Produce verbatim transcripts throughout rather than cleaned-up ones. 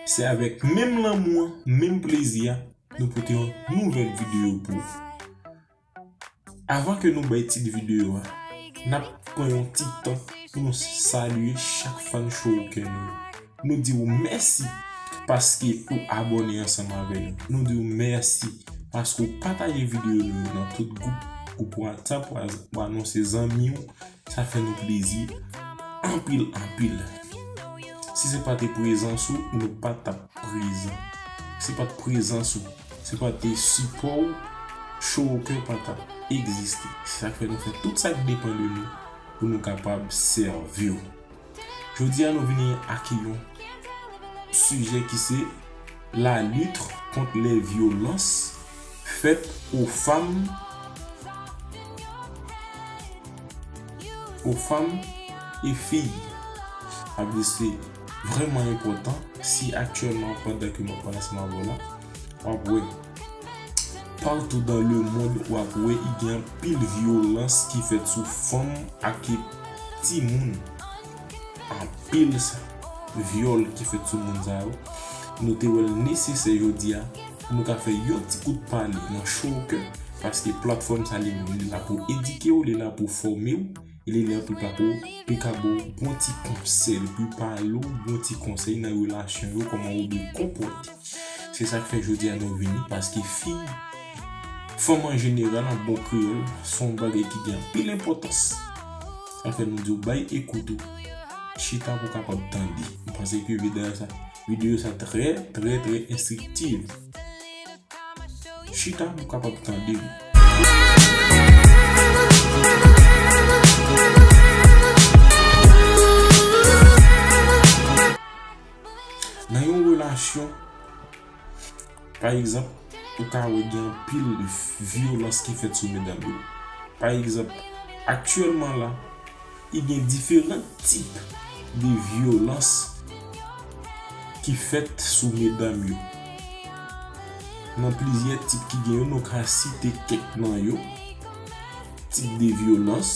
Se avèk menm lanmou an, menm plezi a, nou pote yon nouvèl videyo pou ou. Avan ke nou bay tit videyo a, n ap pran yon ti tan pou nou salye chak fan Showker nou yo. Nou di w mèsi paske ou abòne ansanm avè nou. Nou di w mèsi paske ou pataje videyo nou yo nan tout gwoup, gwoup WhatsApp, ou anonse zanmi w. Sa fè nou plezi anpil, anpil. Si se pa te prezans ou, nou pa t ap prezan. Si pa t prezans ou, si pa te sipò w, Showker pa t ap egziste. Se sa k fè nou fè tout sa k depann de nou pou nou kapab sèvi w. Jodi a, nou vini ak yon sijè ki se la lutte contre les violences faites aux femmes, aux femmes et filles. Sa vle di se vrèman enpòtan si aktyèlman, pandan ke m ap pale ansanm avè w la, w ap wè patou dans le monde, w ap wè i gen anpil vyolans ki fèt sou fanm ak timoun. Anpil sa, vyòl ki fèt sou moun sa yo. Nou te wè l nesesè jodi a pou nou ka fè yon ti kout pale nan Showker, paske platfòm sa li menm, li la pou edike w, li la pou fòme w, e li la pou pa pou, pou ka ba w bon ti konsèy, pou pale w bon ti konsèy nan relasyon yo, kòman ou dwe konpòte. Se sa k fè jodi a nou vini, paske fi, fanm an jeneral, an bon kreyòl, se yon bagay ki gen anpil enpòtans. Sa fè nou di w bay ekout ou. Chita pou w kapab tande. M panse ke videyo sa, videyo sa trè, trè, trè enstriktiv. Chita pou w kapab tande m. Nan yon relasyon, pa egzanp, ou ka wè gen anpil vyolans ki fèt sou medam yo. Pa egzanp, aktyèlman la, i gen diferan tip de vyolans ki fèt sou medam yo. Nan plizyè tip ki gen yo, nou ka site kèk nan yo. Tip de vyolans.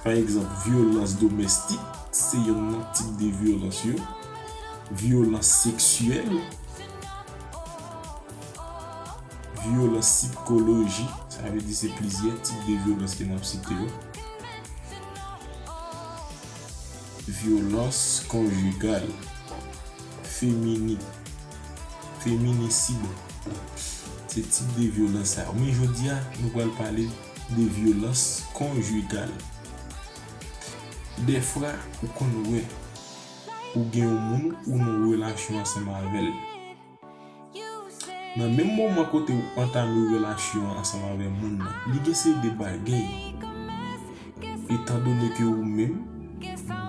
Pa egzanp, vyolans domestik, se yonn nan tip de vyolans yo. Vyolans seksyèl, vyolans sikolojik, sa vle di se plizyè tip de vyolans ke n ap site yo. Vyolans konjigal, femini-, feminisid, se tip de vyolans sa yo. Men jodi a, nou pral pale de vyolans konjigal. Dèfwa, ou konn wè, ou gen yon moun, ou nan relasyon ansanm avè l. Nan menm moman kote ou antame relasyon an ansanm avè moun nan, li gen seri de bagay. Etandone ke ou menm,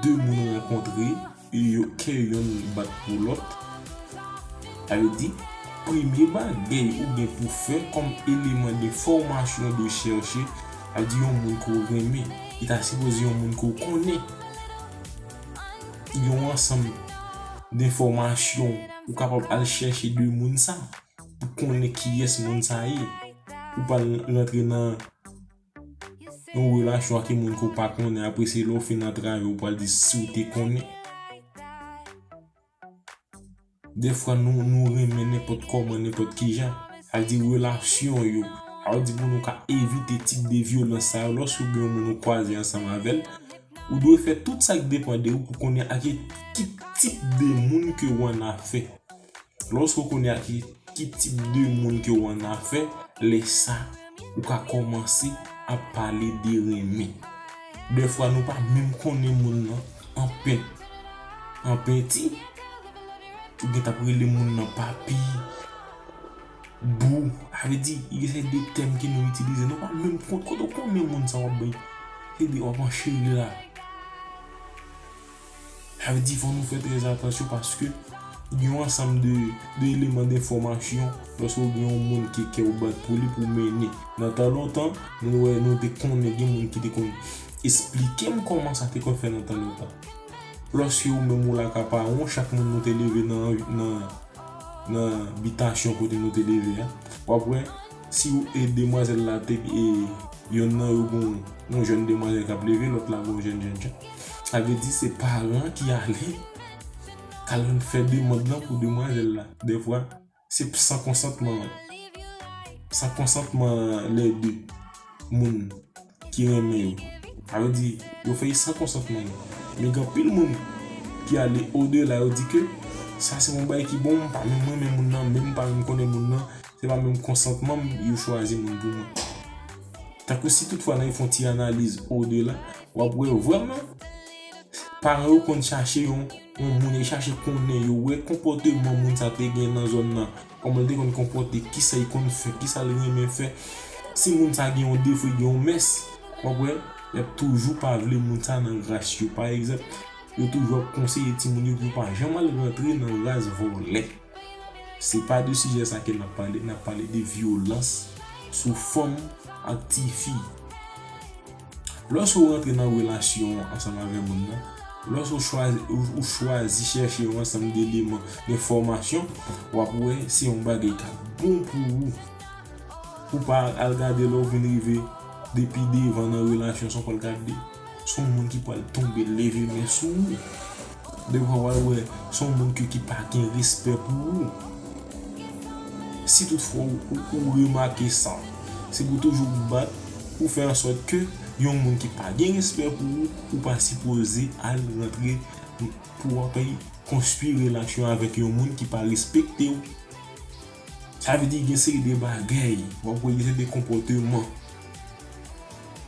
de moun rankontre, e yo, kè yonn bat pou lòt, sa vle di, premye bagay ou gen pou fè kòm eleman de fòmasyon, de chèche, sa vle di yon moun ke w renmen, li ta sipoze yon moun ke w konnen. Yon ansanm de enfòmasyon ou kapab al chèche de moun sa pou konnen kiyès moun sa ye. Ou pa al rantre nan yon relasyon ak yon moun ke w pa konnen, apre se lè w fin antrave ou pral di si w te konnen. Dèfwa nou, nou renmen nenpòt kòman, nenpòt kijan. Sa vle di relasyon yo. Sa vle di pou nou ka evite tip de vyolans sa yo, lòske w gen yon moun ou kwaze ansanm avè l, ou dwe fè tout sa k depann de ou pou konnen ak ki tip de moun ke w annafè. Lòske w konnen ak ki, ki tip de moun ke w annafè, lè sa, ou ka kòmanse ap pale de renmen. Dèfwa nou pa menm konnen moun nan an pen-, an penti. Ou gentan ap rele moun nan papi, boo. Sa vle di, gen seri de tèm ke nou itilize, nou pa menm konn kote w konnen moun sa w ap bay. Se de w ap ancheri la. Sa vle di, fò nou fè trè atansyon paske gen yon ansanm de, de eleman de enfòmasyon lòske w gen yon moun ke kè w bat pou li pou mennen. Nan tan lontan, nou wè, nou te konnen gen moun ki te konn esplike m kòman sa te konn fè nan tan lontan. Lòske ou menm ou lakay pa w, chak moun nou te leve nan, nan, nan bitasyon kote nou te leve a. W ap wè, si w, e demwazèl la te, e yonn nan yo gon, yon jèn demwazèl k ap leve, lòt la gon jèn, jèn jan. Sa vle di se paran ki ale, k al fè demann nan pou demwazèl la. Dèfwa, se san konsantman, san konsantman lè de moun ki renmen yo. Sa vle di, yo fè l san konsantman yo. Men gen anpil moun ki ale odela, yo di ke sa se yon bagay ki bon, m pa menm renmen moun nan, menm m pa menm konnen moun nan, se pa menm konsantman m, yo chwazi moun pou mwen. Tankou si toutfwa nan fè yon ti analiz odela, w ap wè vrèman paran yo konn chache yon, yon moun, yo chache konnen, yo wè konpòteman moun sa te gen nan zòn nan, kòman l te konn konpòte, kisa l konn fè, kisa l renmen fè. Si moun sa gen yon defo, gen yon mès, w ap wè, y ap toujou pa vle moun sa nan ras yo. Pa egzanp, yo toujou ap konseye timoun yo pou yo pa janm al rantre nan ras vòlè. Se pa de sijè sa ke n ap pale, n ap pale de vyolans sou fanm ak tifi. Lòske w rantre nan relasyon ansanm avè moun nan, lòske w chwazi, ou, ou chwazi chèche yon ansanm de eleman, de enfòmasyon, w ap wè se yon bagay k ap bon pou ou. Pou pa al gade lè w vin rive depi devan nan relasyon sa w pral gade. Se yon moun ki pral tonbe leve men sou ou. Dèfwa w al wè se yon moun ke ki pa gen respè pou ou. Si toutfwa ou, ou, ou remake sa, se pou toujou bat pou fè ansòt ke yon moun ki pa gen respè pou ou, ou pa sipoze al rantre pou w ap konstwi relasyon avèk yon moun ki pa respekte w. Sa vle di gen seri de bagay, w ap wè gen seri de konpòteman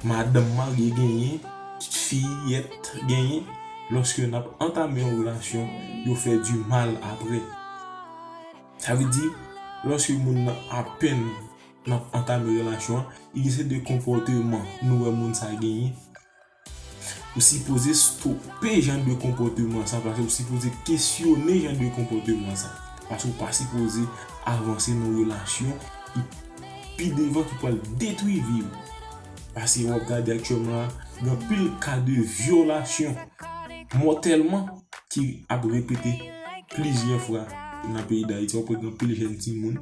madanm marye genyen, fiyèt genyen, lòske n ap antame yon relasyon, yo fè di mal apre. Sa vle di, lòske moun nan apèn n ap antame relasyon an, gen seri de konpòteman nou wè moun sa genyen, ou sipoze stope jan de konpòteman sa, paske ou sipoze kesyone jan de konpòteman sa. Paske ou pa sipoze avanse nan relasyon ki pi devan ki pral detwi vi w. Paske w ap gade aktyèlman la, gen anpil ka de vyolasyon mòtèlman ki ap repete plizyè fwa nan peyi Dayiti. W ap wè gen anpil jèn timoun,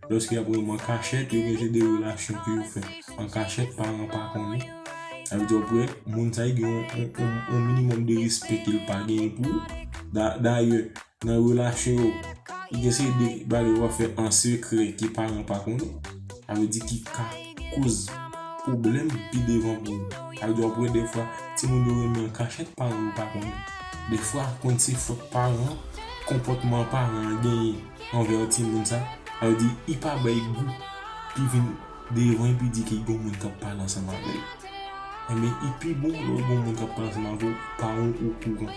lòske y ap renmen an kachèt, yo gen jan de relasyon ke yo fè an kachèt, paran pa konnen. Sa vle di w ap wè moun sa yo gen yon, yon, yon, yon minimòm de respè ke l pa genyen pou ou. Da-, dayè, nan relasyon yo, gen seri de bagay w ap fè an sekrè ke paran pa konnen. Sa vle di ki ka koz pwoblèm pi devan pou ou. Sa vle di w ap wè dèfwa timoun yo renmen an kachèt, paran yo pa konnen. Dèfwa konn se fòt paran, konpòtman paran an genyen anvè timoun sa, sa vle di li pa bay gou, li vin devan epi di ke gon moun k ap pale ansanm avè l. Enben, li pi bon lè w gen yon moun k ap pale ansanm avè w, paran w okouran.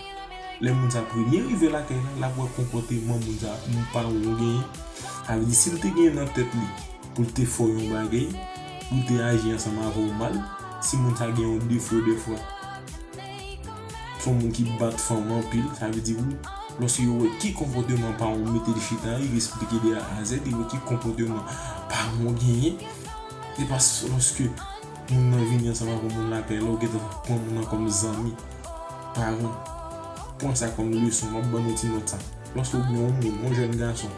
Lè moun sa premye rive lakay la, l ap wè konpòteman moun sa, moun paran w genyen. Sa vle di, si l te genyen nan tèt li pou l te fè w yon bagay, pou l te aji ansanm avè w mal, si moun sa gen yon defo dèfwa, se yon moun ki bat fanm anpil, sa vle di, wi, lòske yo wè ki konpòteman paran w mete l chita, yo eksplike de A a Z, yo wè ki konpòteman paran w genyen. Se pa lòske moun nan vini ansanm avè w, moun lakay la, ou gentan pran moun nan kòm zanmi, paran. Pran sa kòm leson, m ap ban nou ti nòt sa. Lòske w gen yon moun, yon jèn gason,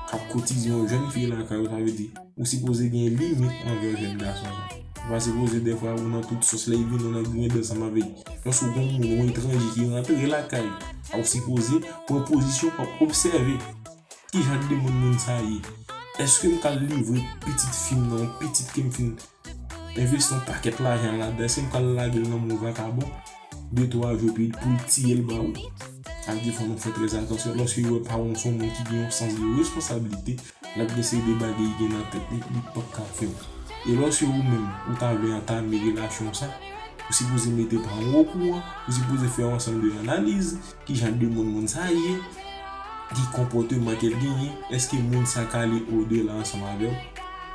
k ap koutize yon jèn fi lakay ou, sa vle di, ou sipoze gen limit anvè jèn gason sa. Ou pa sipoze dèfwa ou nan tout sòs lè li vini ou nan griyen dan ansanm avè li. Lòske w gen yon moun, yon etranje ki rantre lakay ou, ou sipoze pran pozisyon pou w ap obsève ki jan de moun moun sa ye. Èske m ka livre pitit fi m nan, yon pitit ke m fin envesti yon pakèt lajan ladan, èske m ka lage l nan men yon vakabon de twa jou epi pou l tiye l ba ou? Sa vle di fò nou fè trè atansyon lòske yo wè paran w se yon moun ki gen yon sans de responsablite, l ap gen seri de bagay li gen nan tèt li, li p ap ka fè w. E lòske ou menm, ou ta vle antame relasyon sa, ou sipoze mete paran w okouran, ou sipoze fè yon ansanm de analiz, ki jan de moun moun sa ye, ki konpòteman ke l genyen, èske moun sa ka ale odela ansanm avè w?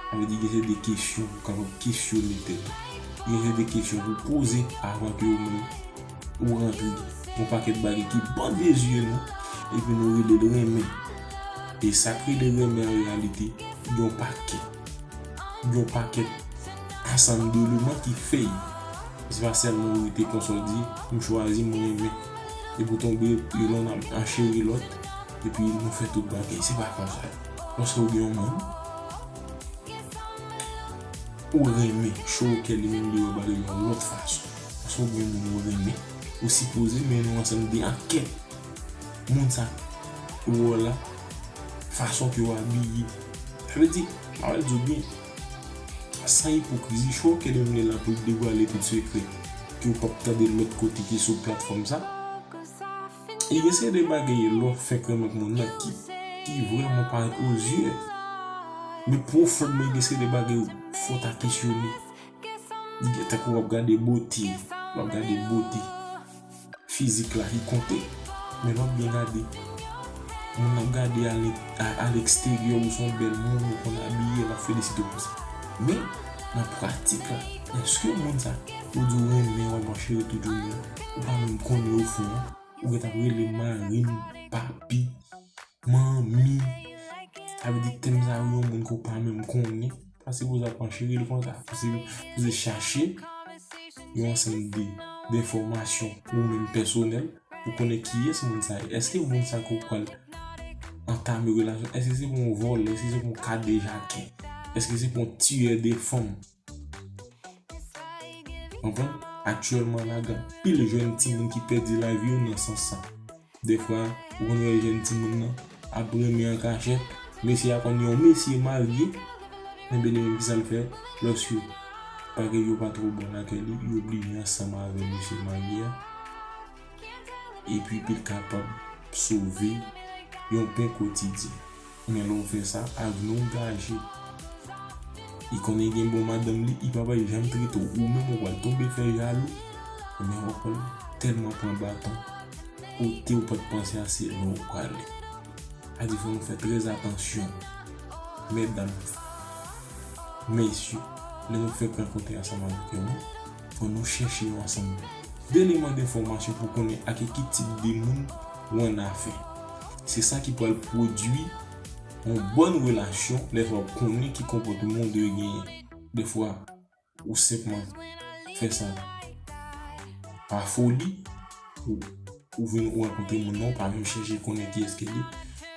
Sa vle di gen seri de kesyon ou kapab kesyone tèt ou. Gen seri de kesyon pou poze avan ke ou menm ou rantre. Yon pakèt bagay ki bande zye nou, epi nou rele l renmen. E sa k rele renmen an reyalite, gen yon pakèt, gen yon pakèt ansanm de eleman ki fè l. Se pa sèlman ou rete konsa w di, m chwazi, m renmen. Epi w tonbe, youn an ap ancheri lòt, epi nou fè tout bagay. Se pa konsa. Lòske w gen yon moun, ou renmen, cho kè li menm li wè bagay yon lòt fason. Paske w gen moun ou renmen, Ou sipoze mennen yon ansanm de ankèt. Moun sa, ou wè la, fason ke yo abiye. Sa vle di, m ap di w byen, san ipokrizi, cho ke demoun la pou l devwale tout sekrè ke w p ap tande lòt kote ki sou platfòm sa. E gen seri de bagay lè w fenk renmen ak moun nan ki, ki vrèman parèt ozye. Men pwofondman, gen seri de bagay fò w ta kesyone. Li gen tankou w ap gade bote, w ap gade bote. Fizik la ki konte. Men lè w ap byen gade, moun ap gade a l-, a, a leksteryè ou se yon bèl moun, ou konn abiye, l ap felisite w pou sa. Men, nan pratik la, èske moun sa, ou di w renmen, w ap cheri tout jounen, ou pa menm konnen o fon an, ou gentan ap rele mari m, papi, manmi. Sa vle di tèm sa yo, yon moun ke w pa menm konnen, pa sipoze ap ancheri l konsa. Ou sipoze chache yon ansanm de, denfòmasyon ou menm pèsonèl pou konnen kiyès moun sa ye. Èske moun sa ke w pral antame relasyon, èske se pou yon vòlè, èske se pou yon kadejakè, èske se pou yon tiyè de fanm? Konprann? Aktyèlman la, gen anpil jèn timoun ki pèdi lavi yo nan sans sa. Dèfwa, ou konn wè jèn timoun nan ap renmen an kachèt, mesye a konn yon mesye marye, enben, li menm ki sa l fè, lòske bagay yo pa twò bon lakay li, li oblije ansanm avè mesye marye a, epi pou l kapab sove yon pen kotidyen. Men lè w fè sa, avni w gaje. Li konnen gen bon madanm li, li pa pral janm trete w. Ou menm ou pral tonbe fè jalou. Men w ap pral tèlman pran baton. Kote w pa t panse a, se la w prale. Sa di fò nou fè trè atansyon. Medam, mesye, lè nou fèk rankontre ansanm avèk yon moun, fò nou chèche yon ansanm deman denfòmasyon pou konnen ak ki tip de moun ou annafè. Se sa ki pral pwodui yon bòn relasyon lè w ap konnen ki konpòtman w dwe genyen. Dèfwa, ou senpman fè sa pa foli, ou, ou vin ou rankontre moun nan, ou pa menm chèche konnen kiyès ke li,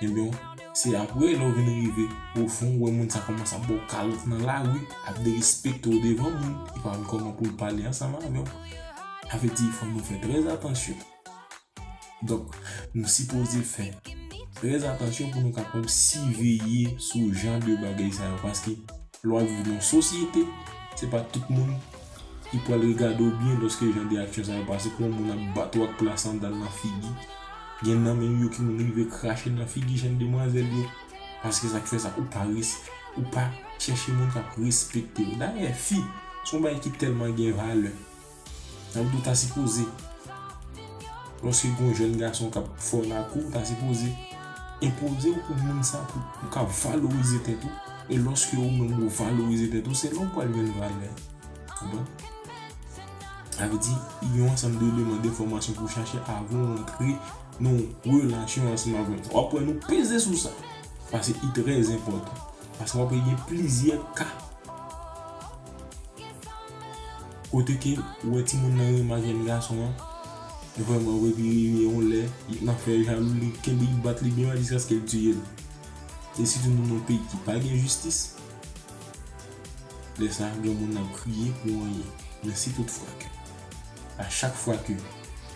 ebyen, se apre lè w vin rive o fon, ou wè moun sa kòmanse ap ba w kalòt nan lari, ap derespekte w devan moun, li pa konn kòman pou l pale ansanm avè w. Sa vle di, fò nou fè trè atansyon. Donk, nou sipoze fè trè atansyon pou nou kapab siveye sou jan de bagay sa yo, paske lè w ap viv nan yon sosyete, se pa tout moun ki pral regade w byen lòske jan de aksyon sa yo pase. Pou yon moun ap bat ou ak pla sandal nan figi, gen nan menm yo ki moun rive krache nan figi jèn demwazèl yo, paske sa k fè sa, ou pa res-, ou pa chèche moun k ap respekte w. Dayè, fi, se yon bagay ki tèlman gen valè. Sa vle di w ta sipoze, lòske gen yon jèn gason k ap fè w lakou, w ta sipoze enpoze w pou moun sa, pou, pou w ka valorize tèt ou. E lòske ou menm ou valorize tèt ou, se la w pral jwenn valè. Konprann? Sa vle di, gen yon ansanm de eleman denfòmasyon pou w chache avan w rantre nan yon relasyon ansanm avè l. W ap wè nou peze sou sa. Paske li trè enpòtan. Paske w ap wè gen plizyè ka kote ke ou wè timoun nan renmen ak jèn gason an, vrèman, epi rive yon lè, l ap fè jalou, li kenbe, li bat li byen mal jiskaske l tiye l. E sitou nou nan yon peyi ki pa gen jistis, lè sa, granmoun nan ap kriye pou anyen. Men si toutfwa ke, a chak fwa ke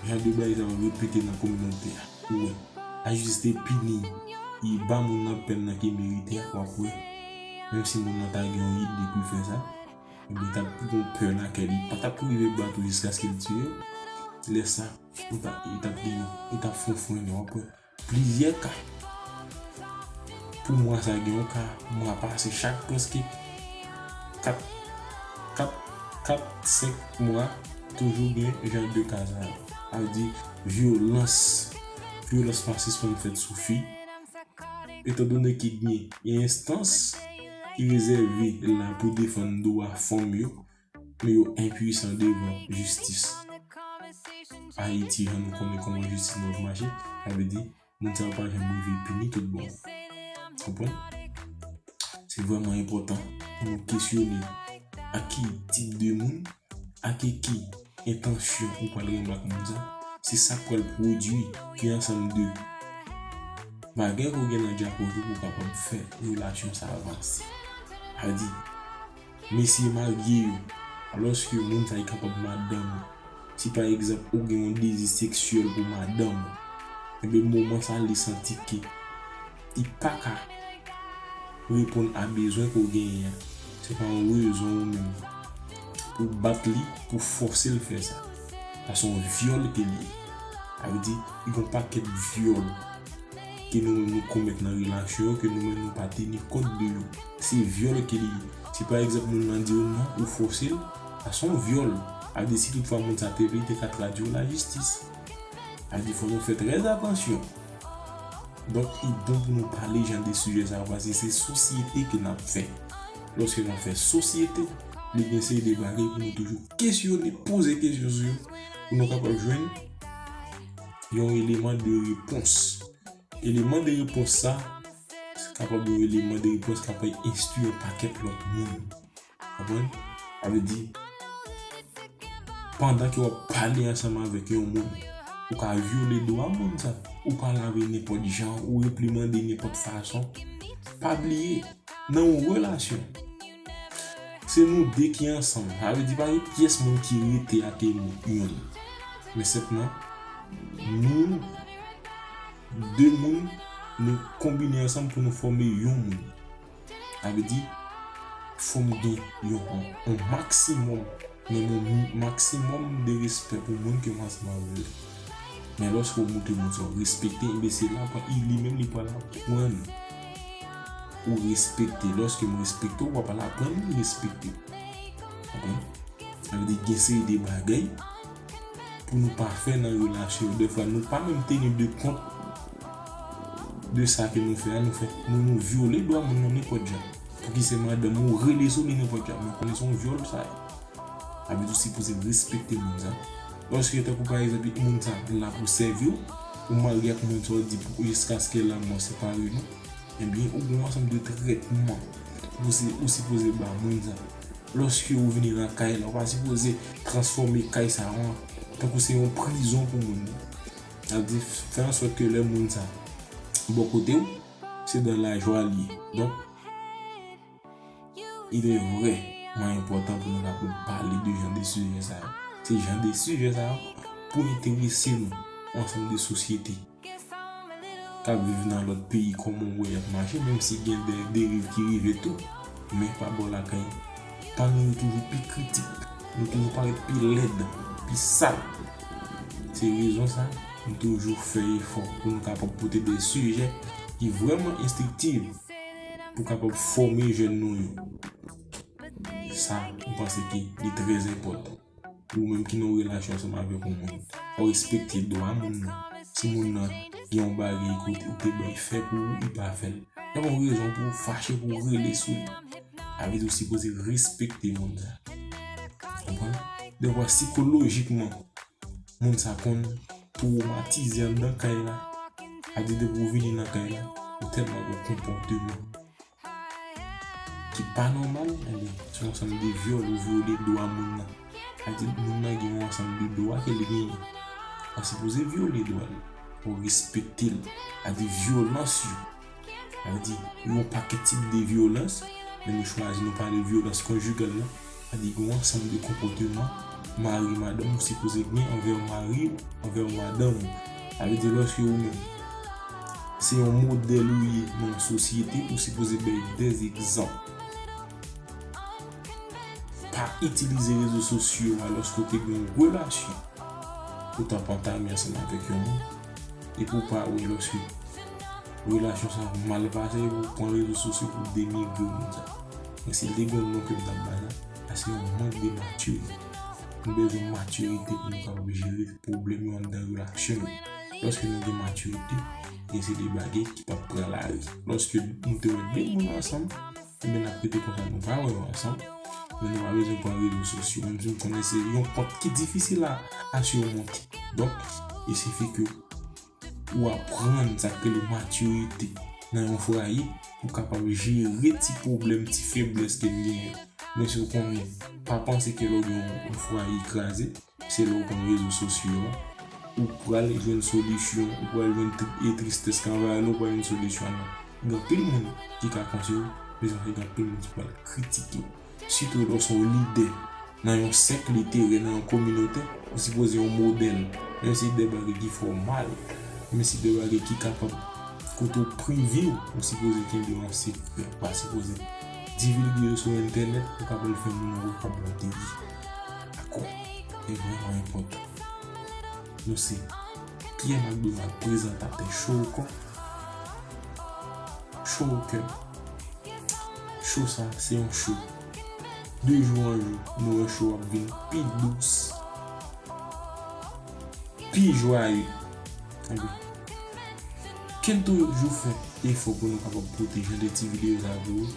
jan de bagay sa yo repete nan kominote a, ou wè, lajistis te pini, li ba moun nan pèn nan ki merite a, w ap wè, menm si moun nan ta gen yon ide pou l fè sa, ebyen, t ap gon pè lakay li, pa t ap rive bat ou jiskaske l tiye w. Lè sa, ou t ap, li t ap gen, li t ap fè w frennen, w ap wè plizyè ka. Pou mwa sa, gen yon ka, mwa pase, chak prèske kat, kat, kat, senk mwa, toujou gen jan de ka sa yo. Sa vle di, vyolans, vyolans pa sispann fèt sou fi. Etandone ke gen, gen enstans ki rezève la pou defann dwa fanm yo, men yo enpwisan devan jistis. Ayiti, jan nou konnen kòman jistis nou ap mache, sa vle di, moun sa yo pa janm rive pini tout bon. Konprann? Se vrèman enpòtan pou nou kesyone ak ki tip de moun, ak ki entansyon ou pral renmen ak moun sa. Se sa k pral pwodui ki ansanm de bagay ke w gen nan djapòt ou pou w kapab fè relasyon sa a vanse. Sa vle di, mesye marye yo, alòske moun sa yo kapab madanm ou. Si pa egzanp ou gen yon dezi seksyèl pou madanm ou, enben moman sa li santi ke li pa ka reponn a bezwen ke w genyen an, se pa yon rezon ou menm pou bat li, pou fòse l fè sa. Sa se yon vyòl ke li ye. Sa vle di, li gen yon pakèt vyòl ke nou menm nou komèt nan relasyon yo, ke nou menm nou pa teni kont de yo. Se vyòl ke li ye. Si pa egzanp moun nan di w non, ou fòse l, sa se yon vyòl. Sa vle di, si toutfwa moun sa te vle, li te ka tradui w lajistis. Sa vle di, fò nou fè trè atansyon. Donk, li bon pou nou pale jan de sijè sa yo, paske se sosyete ke n ap fè. Lòske n ap fè sosyete, li gen seri de bagay pou nou toujou kesyone, poze kesyon sou yo, pou nou kapab jwenn yon eleman de repons. Eleman de repons sa, se kapab yon eleman de repons k ap enstwi yon pakèt lòt moun. Konprann? Sa vle di, pandan ke w ap pale ansanm avèk yon moun, ou ka vyole dwa moun sa. Ou pale avè l nenpòt jan, ou reprimande l nenpòt fason. Pa bliye, nan yon relasyon, se nou de ki ansanm. Sa vle di, pa gen pyès moun ki rete ak yon moun. Men senpman, nou de moun, nou konbine ansanm pou nou fòme yon moun. Sa vle di, fò m gen yon, yon, yon maksimòm, men yon mi-, maksimòm de respè pou moun ke m ansanm avè l. Men lòske w montre moun sa w respekte, enben se la pou li menm li pral aprann ou respekte. Lòske m respekte w, w ap al aprann mwen respekte w. Konprann? Sa vle di gen seri de bagay pou nou pa fè nan relasyon yo. Defwa, nou pa menm teni de kont de sa ke nou fè a, nou fè, nou, nou vyole dwa moun nan nenpòt jan. Pouki se madanm ou rele sou li nenpòt jan, men konnen se yon vyòl sa ye. Sa vle di ou sipoze respekte moun sa. Lòske, tankou pa egzanp, moun sa la pou sèvi w, ou marye ak moun sa, w di pou jiskaske lanmò separe nou, ebyen, ou gen yon ansanm de trètman ou si-, ou sipoze ba moun sa. Lòske ou vini nan kay la, ou pa sipoze transfòme kay sa an tankou se yon prizon pou moun nan. Sa vle di, fè ansòt ke lè moun sa bò kote w, se dans la joie li ye. Donk, il est vraiment enpòtan pou nou kapab pale de jan de sijè sa yo. Se jan de sijè sa yo pou enterese nou, ansanm de sosyete k ap viv nan lòt peyi, kòman w wè y ap mache, menm si gen de deriv ki rive tou, men pa bò lakay, pa nou yo toujou pi kritik, nou toujou parèt pi lèd, pi sal. Se rezon sa, nou toujou fè efò pou nou kapab pote de sijè ki vrèman enstriktif pou kapab fòme jèn nou yo. Sa, m panse ke li trè enpòtan. Ou menm ki nan yon relasyon ansanm avèk yon moun, fò w respekte dwa moun nan. Si moun nan gen yon bagay kote ou te bay fè pou ou, li pa fè l, pa gen yon rezon pou ou fache, pou ou rele sou li. Sa vle di ou sipoze respekte moun sa. Konprann? Defwa, sikolojikman, moun sa konn twomatize anndan kay la. Sa vle di depi ou vini nan kay la, ou tèlman gen konpòteman ki pa nòmal, ebyen, se yon ansanm de vyòl ou vyole dwa moun nan. Sa vle di moun nan gen yon ansanm de dwa ke li genyen. Ou pa sipoze vyole dwa l. Ou respekte l. Sa vle di vyolans yo. Sa vle di yon pakèt tip de vyolans, men nou chwazi nou pale vyolans konjigal la. Sa vle di gen yon ansanm de konpòteman mari madanm ou sipoze gen anvè mari w, anvè madanm ou. Sa vle di lòske ou menm se yon modèl ou ye nan yon sosyete, ou sipoze bay dè egzanp. Pa itilize rezo sosyo a lòske w te gen yon relasyon pou w t ap antame ansanm avèk yon moun, epi w pa wè lòske relasyon sa mal pase, epi w pran rezo sosyo pou w denigre moun sa. Men si l te gen yon non ke m t ap ba l la, sa se yon mank de matirite. Nou bezwen matirite pou nou kapab jere pwoblèm yo anndan relasyon yo. Lòske nou gen matirite, gen se de bagay ki p ap pran lari. Lòske nou te wè de moun ansanm, ebyen, n ap rete konsa, nou pa wè yo ansanm, men nou pa bezwen pran rezo sosyo. Menm si m konnen se yon pòt ki difisil a, a simonte. Donk, il sifi ke ou aprann sa k rele matirite nan yon fwaye, pou kapab jere ti pwoblèm, ti feblès ke n genyen. Men si w konnen, pa panse ke lè w gen yon, yon fwaye kraze, se lè w pran rezo sosyo a, ou pral jwenn solisyon, ou pral jwenn tri-, e tristès k anvayi w, ou pral jwenn solisyon a. Gen anpil moun ki ka konseye w, men gen anpil moun ki pral kritike w. Sitou lè w se yon lidè, nan yon sèk literè, nan yon kominote, ou sipoze yon modèl. Menm si de bagay ki fè w mal, menm si de bagay ki kapab koute w pran vi w, ou sipoze kenbe yon sekrè. Ou pa sipoze divilge yo sou entènèt pou kapab fè moun wè kòman w te ye. Dakò? Li vrèman enpòtan. Nou se Pierre McDonald, prezantatè Show au Cœur. Show au Cœur. Show sa, se yon show. De jou an jou, nou wè show ap vin pi dous, pi jwaye. Ebyen, kenn toujou fè efò pou nou kapab pote jan de ti videyo sa pou ou,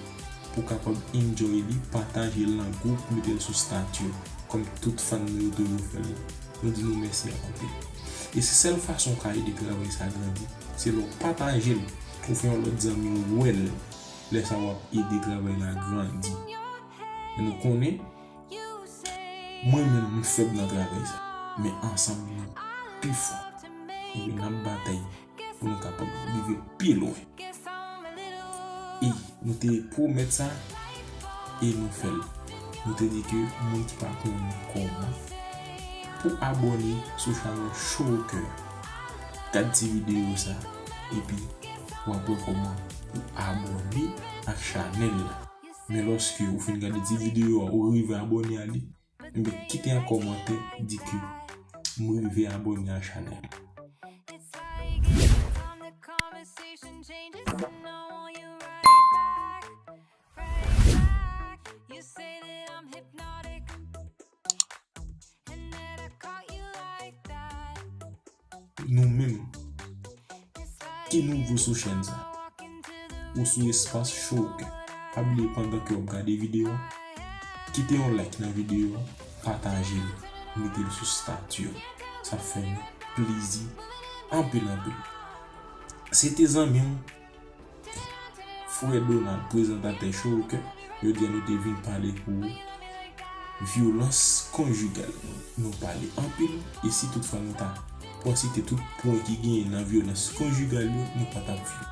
pou kapab enjoy li, pataje l nan gwoup, mete l sou stati w, kòm tout fan nou yo toujou fè l. Nou di nou mèsi anpil. E se sèl fason w ka ede travay sa grandi, se lè w pataje l, ou fè yon lòt zanmi w wè l. Lè sa w ap ede travay la grandi. E nou konnen, mwen menm m fèb nan travay sa, men ansanm nou pi fò. Ebyen, n ap batay pou nou kapab rive pi lwen. E nou te pwomèt sa, e nou fè l. Nou te di ke moun ki pa konnen kòman pou abòne sou chanèl Show au Cœur, gad ti videyo sa, epi w ap wè kòman pou abòne ak chanèl la. Men lòske ou fin gade ti videyo a, ou rive abòne a li, ebyen, kite yon kòmantè, di ke m rive abòne a chanèl. Nou menm ki nouvo sou chèn sa, ou sou espas Show au Cœur, pa bliye pandan ke w ap gade videyo a, kite yon like nan videyo a, pataje l, mete l sou stati w. Sa ap fè nou plezi anpil, anpil. Se te zanmi w, Frè Donald, prezantatè Show au Cœur, jodi a nou te vin pale pou vyolans konjigal. Nou pale anpil, e si toutfwa nou ta pran site tout pwen ki genyen nan vyolans konjigal yo, nou pa t ap fini.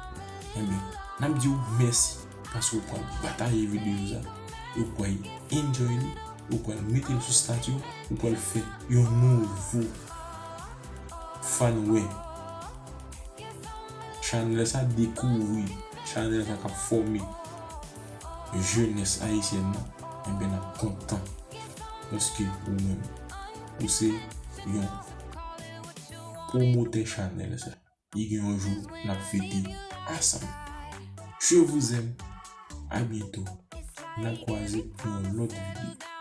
Enben, n ap di w mèsi paske w pral pataje videyo sa, e w pral enjoy li, ou pral mete l sou stati w, ou pral fè yon nouvo fan wè chanèl sa, dekouvri chanèl sa k ap fòme jenès ayisyèn nan, enben, n ap kontan paske ou menm, ou se yon pwomotè chanèl sa. E gen yon jou n ap fete ansanm. Je vous aime. À bientôt. N ap kwaze pou yon lòt videyo.